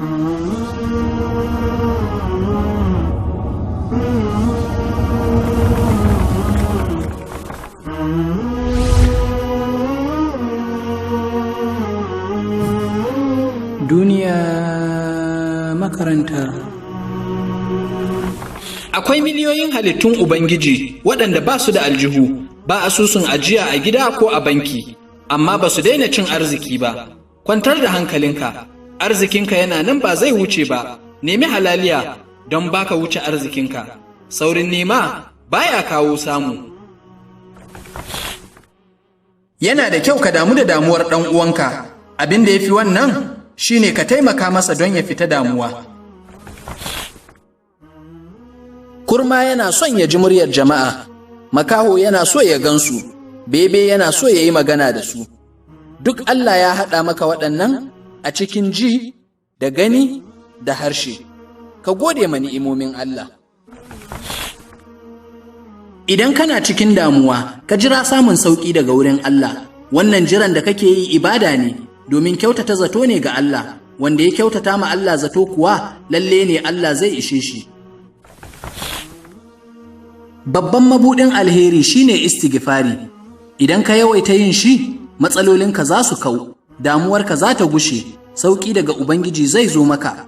Duniya makaranta. Akwai miliyoyin halittun Ubangiji waɗanda ba su da aljihu, ba asusun ajiya a gida ko a banki, amma ba su daina cin arziki ba. Kwantar da hankalinka, arzikinka yana nan ba zai wuce ba, nemi halaliya don baka wuce arzikinka. Saurin nema baya kawo samu. Yana da kyau ka damu da damuwar ɗan uwanka, abin da ya fi wannan shine ka taimaka masa don ya fita damuwa. Kurma yana son ya ji muryar jama'a, makaho yana so ya gansu, bebe yana so ya yi magana da su. Duk Allah ya haɗa maka waɗannan a cikin ji da gani da harshe. Ka gode ma ni'imomin Allah. Idan kana cikin damuwa, ka jira samun sauƙi daga wurin Allah. Wannan jiran da kake yi ibada ne, domin kyautata zato ne ga Allah, wanda ya kyautata ma Allah zato kuwa lalle ne Allah zai ishe shi. Babban mabuɗin alheri shine istighfari. Idan ka yawaita yin shi, matsalolinka za su kau, damuwarka za ta gushe, sauƙi daga Ubangiji zai zo maka.